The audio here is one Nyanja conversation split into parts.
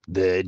The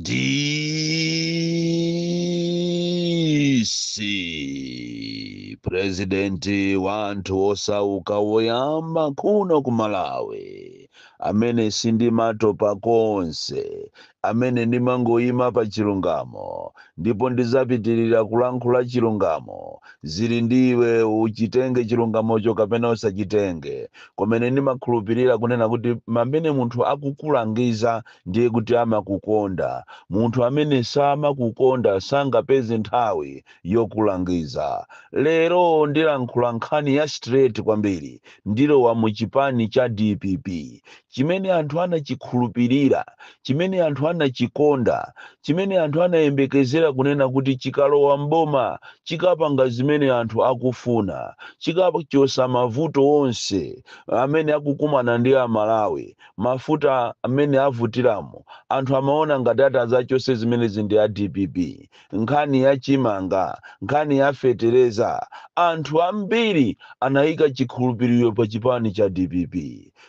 DC, President wa anthu osauka woyamba kuno ku Malawi, amene sindimatopa konse, amene ndimangoyima pa chilungamo ndipo ndizapitirira kulankhula chilungamo. Zili ndiwe uchitenge chilungamocho kapena usachitenge. Komene ndimakhulupirira kunena kuti mamene munthu akukulangiza, ndiye kuti amakukonda. Munthu amene samakukonda sangapeze nthawi yokulangiza. Lero ndilankhula nkhani ya straight kwambiri. Ndilowa mu chipani cha DPP, chimene anthu anachikhulupirira, chimene anthu anachikonda, chimene anthu anayembekezera kunena kuti chikalowa mboma chikapanga zimene anthu akufuna, chikachosa mavuto onse amene akukumana ndi Amalawi. Mafuta amene avutiramo, anthu amaona ngati ati adzachose zimenezi ndi a DPP. Nkhani ya chimanga, nkhani ya fetereza, anthu ambiri anayika chikhulupiriro pa chipani cha DPP.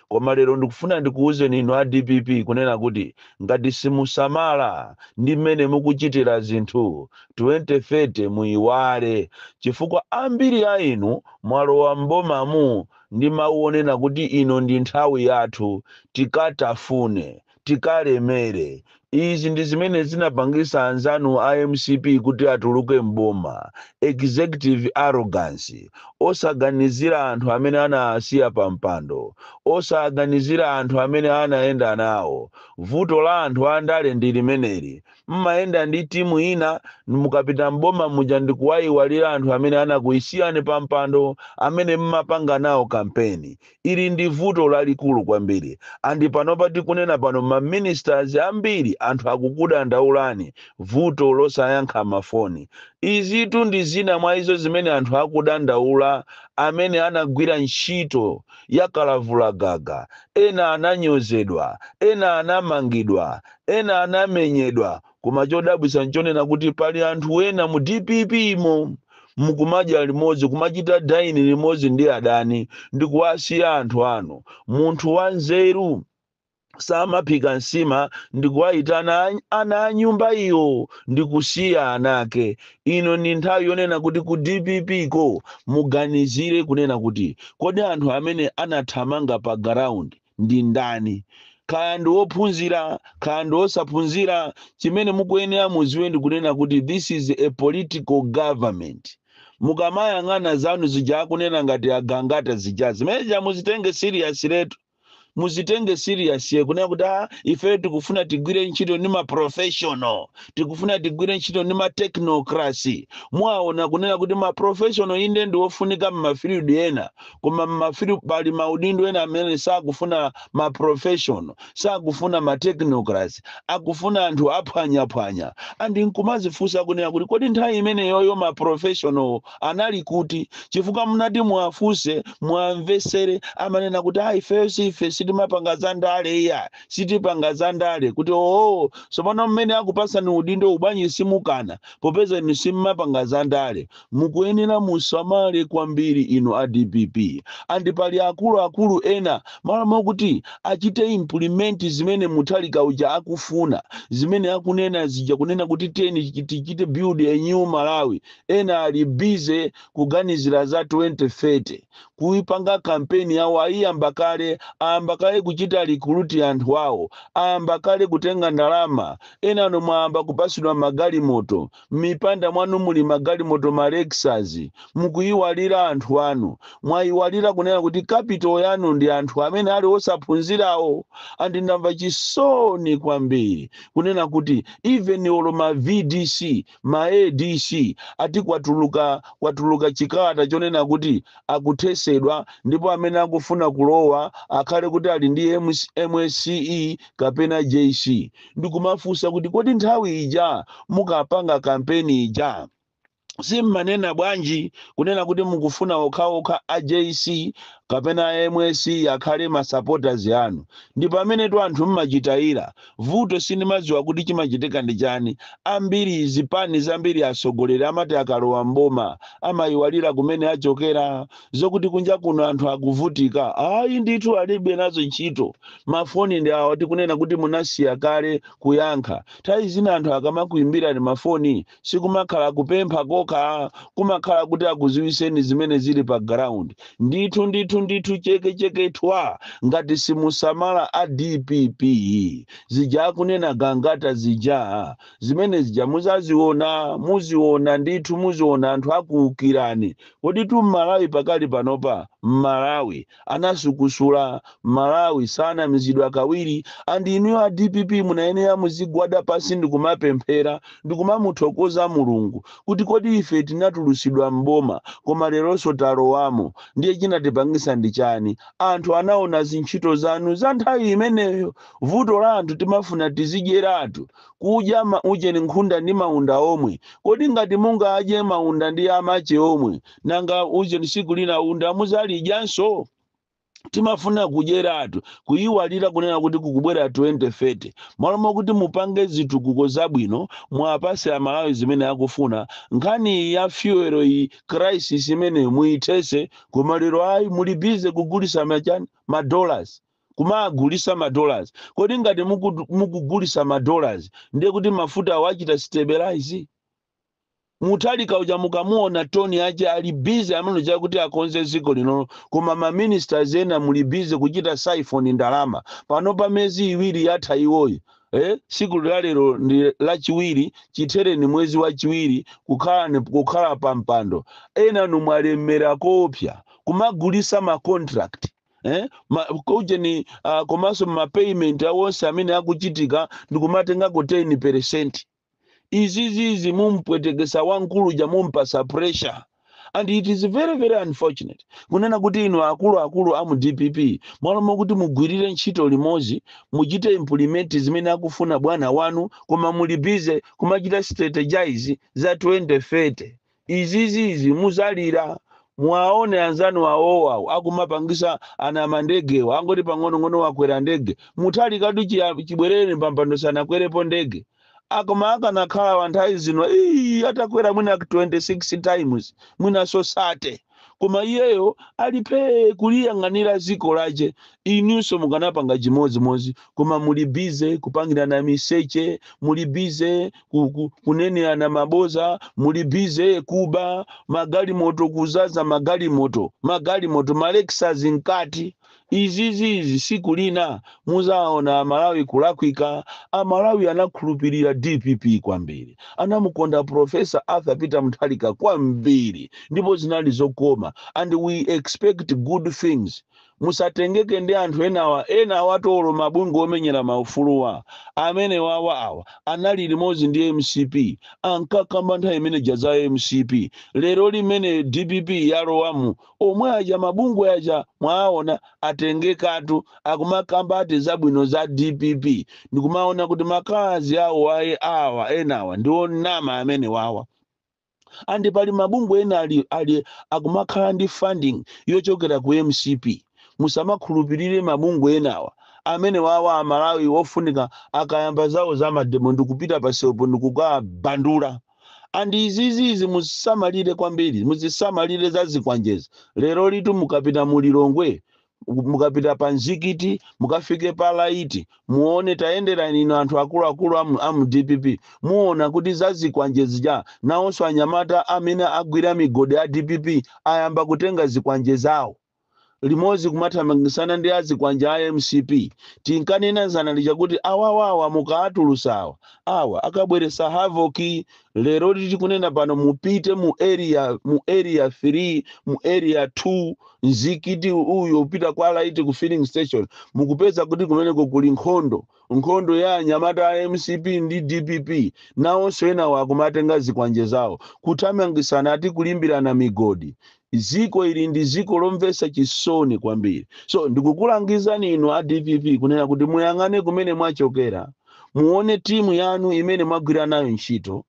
Koma lero ndikufuna ndikuwuzeni inu a DPP kunena kuti ngati simusamala ndi mmene mukuchitira zinthu, 2030 muyiwale, chifukwa ambiri a inu mwalowa mbomamu ndi mawu onena kuti ino ndi nthawi yathu, tikatafune, tikalemere. Izi ndi zimene zinapangisa anzanu a MCP kuti atuluke mboma. Executive arrogance, osaganizira anthu amene anasiya pa mpando, osaganizira anthu amene anayenda nawo. Vuto la anthu andale ndi limeneli: mmayenda ndi timu ina, mukapita mboma muja ndikuwayiwalira anthu amene anakuyisiyani pa mpando, amene mmapanga nawo kampeni. Ili ndi vuto lalikulu kwambiri. And panopa tikunena pano, ma ministers ambiri anthu akukudandaulani vuto losayankha mafoni. Izitu ndi zina mwa izo zimene anthu akudandaula, amene anagwira ntchito yakalavulagaga. Ena ananyozedwa, ena anamangidwa, ena anamenyedwa. Koma chodabwitsa nchonena kuti pali anthu ena mu DPP mo mukumadya limodzi, kumachita dine limodzi ndi adani ndi kuwasiya anthu anu. Munthu wanzeru samaphika nsima ndikuwayitana ana a nyumba iyo ndikusiya anake. Ino ndi nthawi yonena kuti ku DPP ko muganizire kunena kuti kodi anthu amene anathamanga pa ground ndi ndani? Kaya ndi wophunzira, kaya ndi wosaphunzira, chimene mukuyenera muziwe ndi kunena kuti this is a political government. Mukamayang'ana zanu zija akunena ngati agangata zija, zimene zija muzitenge serious letu, muzitenge serious ye kunena kuti ah, ife tikufuna tigwire ntchito ndi ma professional, tikufuna tigwire ntchito ndi ma technocracy. Mwaona kunena kuti ma professional inde ndi ofunika m'ma field ena, koma m'ma field pali maudindo ena amene sakufuna ma professional, sakufuna ma technocracy, akufuna anthu aphwanyaphwanya. And nkumazifunsa kunena kuti kodi nthawi imeneyoyo ma professional anali kuti? Chifukwa munati muwafunse, muwamvesere, amanena kuti ah, ifeyo si ife sitimapanga za ndale, iya, sitipanga za ndale. Kuti oo, tsopano mmene akupasani udindo ubwanyi simukana, popeza inu simmapanga za ndale? Mukuyenera musamale kwambiri inu a DPP. And pali akuluakulu ena, malo mokuti achite implement zimene Mutharika uja akufuna, zimene akunena zija, kunena kuti teni tichite build a new Malawi, ena ali busy kuganizira za 2030, kuipanga kampeni yawo. Ayiyamba kale, ayamba kale kuchita recruit anthu awo, ayamba kale kutenga ndalama. Ena ano mwayamba kupasidwa magalimoto, m'mipanda mwanu muli magalimoto, ma Lexus. Mukuyiwalira anthu anu. Mwayiwalira kunena kuti capital yanu ndi anthu amene ali osaphunzirawo. And ndamva chisoni kwambiri kunena kuti even olo ma VDC, ma ADC ati kwatuluka chikalata chonena kuti akuthesedwa, ndipo amene akufuna kulowa akhale kuti ali ndi MSCE kapena JC. Ndikumafunsa kuti kodi nthawi ija mukapanga kampeni ija simmanena bwanji kunena kuti mukufuna okhaokha a JC? Kapena MSC akhale ma supporters anu. Ndi pamenetu anthu mmachitayira vuto. Sindimadziwa kuti chimachitika ndi chani. Ambiri, zipani zambiri, atsogoleri amati akalowa mboma amayiwalira kumene achokera. Zokuti kunja kuno anthu akuvutika, ayi ndithu, alibe nazo ntchito. Mafoni ndi awa tikunena kuti munasiya kale kuyankha. Nthawi zina anthu akamakuyimbirani mafoni, sikumakhala kupempha kokha, kumakhala kuti akuziwiseni zimene zili pa ground. Ndithu, ndithu, ndithu, cheke cheke thwa. Ngati simusamala a DPP, zija akunena Gangata zija, zimene zija muzaziona, muziona ndithu, muziona anthu akuukirani. Kodi tu Mmalawi pakali panopa, Mmalawi anasukusula, Mmalawi sanamizidwa kawiri. And inuyo a DPP munayenera muzigwada pasi ndikumapemphera, ndikumamuthokoza Mulungu kuti kodi ife tinatulusidwa mboma, koma leronso talowamo, ndiye chinatipangisa ndi chani? Anthu anaona zintchito zanu za nthawi imeneyo. Vuto la anthu, timafuna tizidyeratu kudya ujeni nkhunda ndi maunda omwe. Kodi ngati mungadye maunda ndi amache omwe, nanga ujeni siku lina unda muzalidyanso? Timafuna kudyeratu, kuyiwalira kunena kuti kukubwera 2030. Malo mokuti mupange zitukuko zabwino, mwapase Amalawi zimene akufuna, nkhani ya fuel iyi, crisis imene muyithese, koma lero ayi, muli busy kugulisa machani, ma dollars, kumagulisa ma dollars. Kodi ngati mukugulisa ma dollars, ndiye kuti mafuta awachita stabilize? Mutharika uja mukamuona tone yace, ali busy amene chakuti akonze dziko lino, koma ma ministers ena muli busy kuchita siphon ndalama. Pano pa miyezi 2 yatha iwoyi, siku la lero ndi lachiwiri, chithereni mwezi wachiwiri kukhala pa mpando, ena numwalemera kopya kumagulisa ma contract, kujeni komanso ma payment awonse amene akuchitika ndikumatengako 10%. Izizizi mumpwetekesa wamkulu ja, mumpasa pressure. And it is very, very unfortunate kunena kuti inu akuluakulu amu DPP, mwalo mokuti mugwirire ntchito limodzi, muchite implement zimene akufuna bwana wanu, koma muli busy kumachita strategize za 2030. Izizizi muzalira. Mwaone anzanu awowawo akumapangisa ana mandegewo, angoti pang'onong'ono wakwera ndege. Mutharikatu chibwerere pampando sanakwerepo ndege, akoma akanakhala wanthawi zino, ii, atakwera mwina 26 times, mwinaso sate. Koma iyeyo alipe kuliyang'anira ziko lace. Inunso mukanapanga chimodzimodzi, koma muli busy kupangirana miseche, muli busy kunenerana maboza, muli busy kuba magalimoto, kuzaza magalimoto, magalimoto ma Lexus mkati. Izizizi siku lina muzaona Amalawi kulakwika. Amalawi anakhulupirira DPP kwambiri, anamukonda Professor Arthur Peter Mutharika kwambiri, ndipo zinali zokoma, and we expect good things. Musatengeke ndi anthu enawa, ena awatolo mabungwe omenyera maufuluwa amene wawa awa anali limodzi ndi MCP, ankakamba nthawi imene za MCP. Lero limene DPP yalowamu, omwe aja mabungwe aja mwaona atengekatu, akumakamba ati zabwino za DPP. Ndikumaona kuti makazi awo ayi, awa enawa ndi onama amene wawa. And pali mabungwe ena ali akumakhala ndi funding yochokera ku MCP. Musamakhulupirire mabungwe enawa amene wawa. Amalawi wofunika akayamba zawo za ma demo ndikupita pasepo ndikukabandula. And izizizi muzisamalire kwambiri, muzisamalire za zikwanjezi. Lero litu mukapita mulilongwe, mukapita pa mzikiti, mukafike pa laiti, muone, tayenderani ino anthu akuluakulu amu DPP, muona kuti za zikwanje zija, nawonso anyamata amene agwira migodi a DPP ayamba kutenga zikwanje zawo limodzi kumathamangisana ndi azikwanja a MCP. Tinkanena zana lija kuti awawawa mukaatulusa awa, awa akabweresa havoc. Lero titikunena pano, mupite mu area 3, mu area 2, mzikiti uyo upita kwa laiti ku filling station, mukupeza kuti kumeneko kuli nkhondo, nkhondo ya anyamata a MCP ndi DPP. Nawonso enawo akumatenga zikwanje zawo kuthamangisana, ati kulimbirana migodi. Ziko ili ndi ziko lomvetsa chisoni kwambiri. So ndikukulangizani inu a DPP kunena kuti muyang'ane kumene mwachokera, muone timu yanu imene mwagwira nayo ntchito,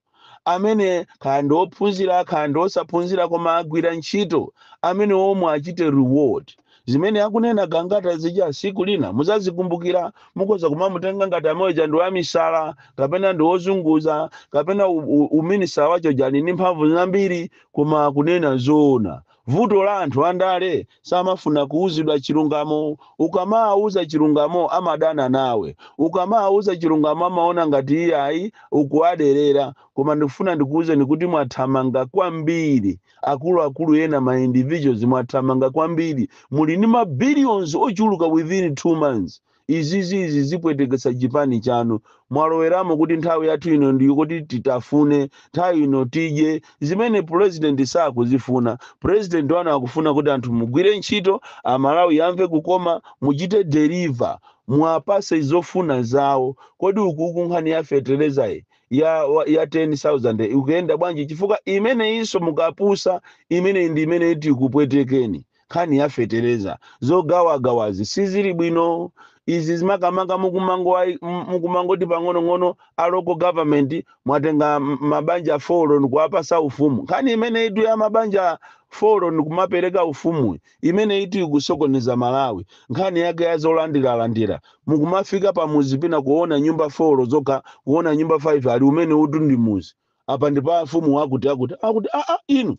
amene kaya ndi ophunzira, kaya ndi osaphunzira, koma agwira ntchito, amene omwe achite reward. Zimene akunena Gangata zija, siku lina muzazikumbukira. Mukhoza kumamutenga ngati amoja ndi wamisala kapena ndi wozunguza kapena uminista wacho jali ndi mphamvu zambiri, koma kunena zoona, vuto la anthu andale samafuna kuuzidwa chilungamo. Ukamawauza chilungamo amadana nawe, ukamawauza chilungamo amaona ngati iyayi, ukuwaderera. Koma ndikufuna ndikuwuzeni kuti mwathamanga kwambiri, akuluakulu ena, ma individuals, mwathamanga kwambiri, muli ndi ma billions ochuluka within 2 months. Izizi zipwetekesa chipani chanu. Mwaloweramo kuti nthawi yathu ino ndikuti titafune, nthawi ino tidye, zimene president sakuzifuna. President wanu akufuna kuti anthu mugwire ntchito, Amalawi amve kukoma, muchite deliver, muwapase zofuna zawo. Kodi ukuku nkhani ya fetereza ya 10,000 ikuyenda bwanji? Chifukwa imeneyinso mukapusa, imene ndi imene tikupwetekeni. Nkhani ya fetereza, zogawagawazi sizili bwino. Izi zimakamaka mukumangoti pang'onong'ono a local government mwatenga mabanja 4 ndikuwapasa ufumu. Nkhani imene itu ya mabanja 4 ndikumapereka ufumu, imene itu ikusokoneza Malawi. Nkhani yake ya zolandiralandira, mukumafika pamuzi pina kuona nyumba 4 zokha, kuona nyumba 5, ali umene utu ndi muzi, apa ndi pa mfumu wakuti akuti akuti. Aa, inu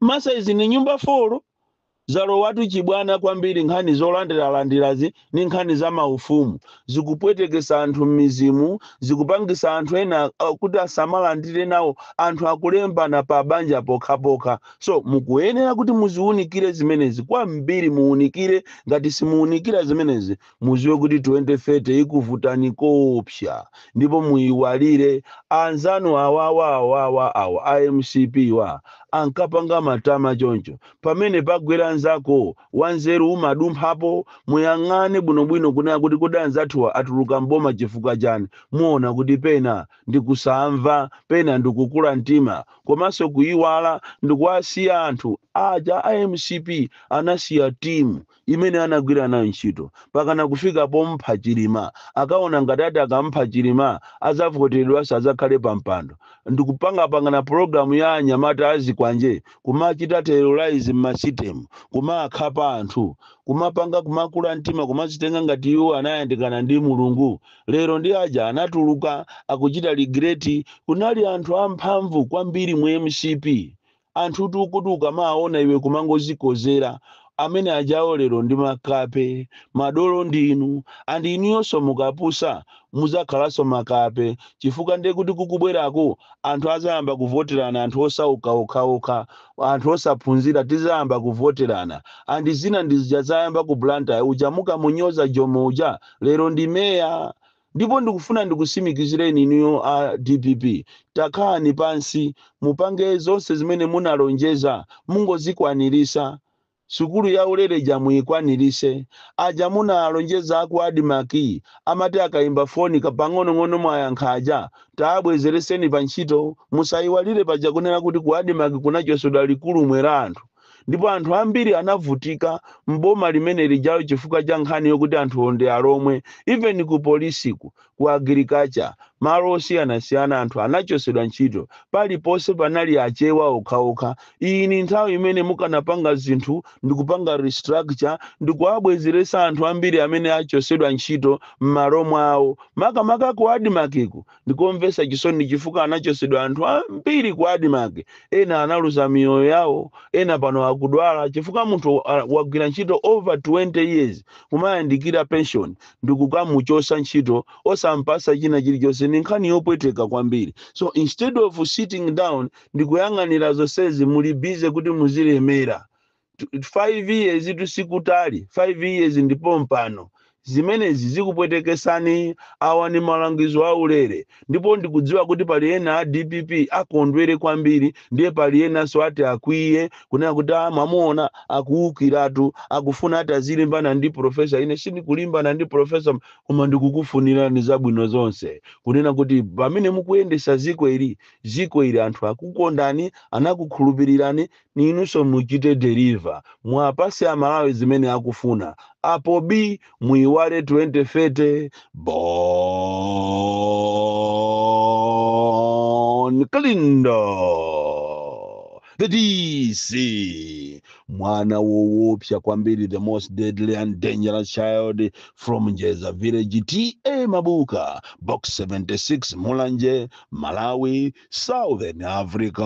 masa, izi ni nyumba 4 zalowatu chibwana kwambiri. Nkhani zolandiralandirazi ni nkhani za maufumu zikupwetekesa anthu m'mizimu, zikupangisa anthu ena kuti asamalandire nawo. Anthu akulembana pa banja pokhapokha. So mukuyenera kuti muziunikire zimenezi kwambiri, muunikire. Ngati simuunikira zimenezi, muziwe kuti 2030 ikuvutani koopsa, ndipo muyiwalire anzanu awawa awawa awa a MCP wa ankapanga matama choncho. Pamene pagwera anzako wanzeru umadumphapo. Muyang'ane bwinobwino kunena kuti kodi anzathuwa atuluka mboma chifukwa chani? Muona kuti pena ndikusamva, pena ndikukula mtima, komanso kuyiwala ndikuwasiya anthu aja. A MCP anasiya timu imene anagwira nayo ntchito pakana kufika pompha Chilima. Akaona ngati ati akampha Chilima azavoteredwanso, azakhale pa mpando, ndikupangapangana pologalamu ya anyamata azikwanje kumachita terrorize m'ma system, kumakhapa anthu, kumapanga kumakula mtima, kumazitenga ngati iwo anayandikana ndi Mulungu. Lero ndi aja anatuluka akuchita regret. Kunali anthu amphamvu kwambiri mu MCP, anthu kuti ukamaona iwe kumangozikozera. Amene ajawo lero ndi makape, madolo ndinu, andi inuyonso mukapusa muzakhalanso makape, chifukwa ndiye kuti kukubwerako anthu azayamba kuvoterana, anthu osauka okhaokha, anthu osaphunzira, tizayamba kuvoterana. Andi zina ndizija zayamba ku Blantyre uja mukamunyoza Jomo uja, lero ndi meya. Ndipo ndikufuna ndikusimikizireni inuyo a DPP, takhalani pansi, mupange zonse zimene munalonjeza, mungozikwanirisa. Sukulu ya ulere ja muyikwanirise. Aja munalonjeza aku ADMARC, amati akayimba foni kapang'onong'ono mwayankha aja, taabwezereseni pa ntchito. Musayiwalire paja kunena kuti ku ADMARC kunachosedwa likulumwe la anthu, ndipo anthu ambiri anavutika mboma limene lijalo chifukwa cha nkhani yokuti anthu ndi alomwe. Even ku polisiku, ku agriculture, malo osiyanasiyana anthu anachosedwa ntchito, paliponse panali Achewa okhaokha. Iyi ni nthawi imene mukanapanga zinthu ndikupanga restructure, ndikuwabwezeresa anthu ambiri amene achosedwa ntchito m'malo mwawo, makamaka ku ADMARCku. Ndikomvesa chisoni chifukwa anachosedwa anthu ambiri ku ADMARC, ena analuza miyoyo yawo, ena pano akudwala, chifukwa munthu wagwira ntchito over 20 years, kumayandikira pension, ndikukamuchosa ntchito osampasa china chilichonse. Ni nkhani yopweteka kwambiri. So instead of sitting down ndikuyang'anira zonsezi, muli busy kuti muzilemera. 5 years tusikutali, 5 years ndipo mpano zimenezi zikupwetekesani. Awa ni malangizo aulere, ndipo ndikudziwa kuti pali ena a DPP akondwere kwambiri, ndiye pali enanso ati akwiye kunena kuti a mwamuona akuwukiratu, akufuna ati azilimbana ndi professor. Ine sindikulimbana ndi professor, koma ndikukufunirani zabwino zonse, kunena kuti pamene mukuyendesa ziko ili, ziko ili anthu akukondani, anakukhulupirirani, ninunso muchite deliver, mwapase Amalawi zimene akufuna. Apo b muiwale 2030. Bon Kalindo, the DC. Mwana woopsa kwambiri, the most deadly and dangerous child from Njeza village, T/A Mabuka, Box 76, Mulanje, Malawi, Southern Africa.